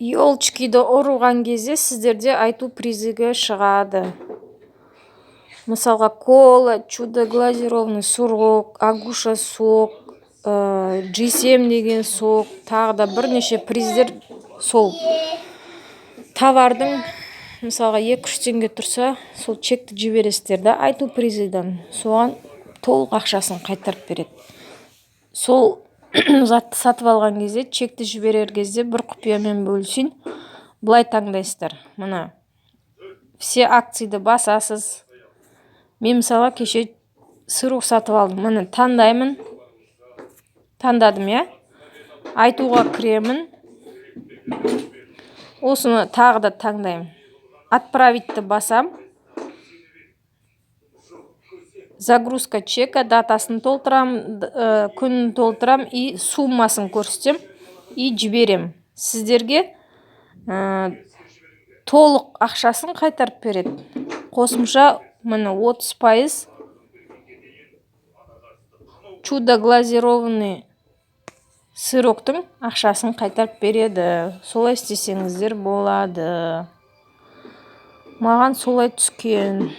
Елочкиді ұрған кезде сіздерде айту призігі шығады. Мысалға, кола, чудо глазированный сырок, Агуша сок, G7 деген сок, тағы да бірнеше приздер. Сол товардың, мысалға, 2-3 теңге тұрса, сол чекті жібересіздер да айту призыдан, соған толық ақшасын қайтарып береді. Сол затты сатып алған кезде, чекті жіберер кезде бір құпиямен бөлісейін. Былай таңдайсыздар: мына «Все акцияды» басасыз. Мен, мысалға, кеше сырок сатып алдым. Міне, таңдаймын, таңдадым, иә. Айтуға кіремін, осыны тағы да таңдаймын, «Отправить» басам, «Загрузка чека», датасын толтырам, күнін толтырам и суммасын көрсетем и жіберем. Сіздерге толық ақшасын қайтарып береді. Қосымша, міне, 30% чудо глазированный сыроктың ақшасын қайтарып береді. Солай істесеңіздер болады. Маған солай түскен.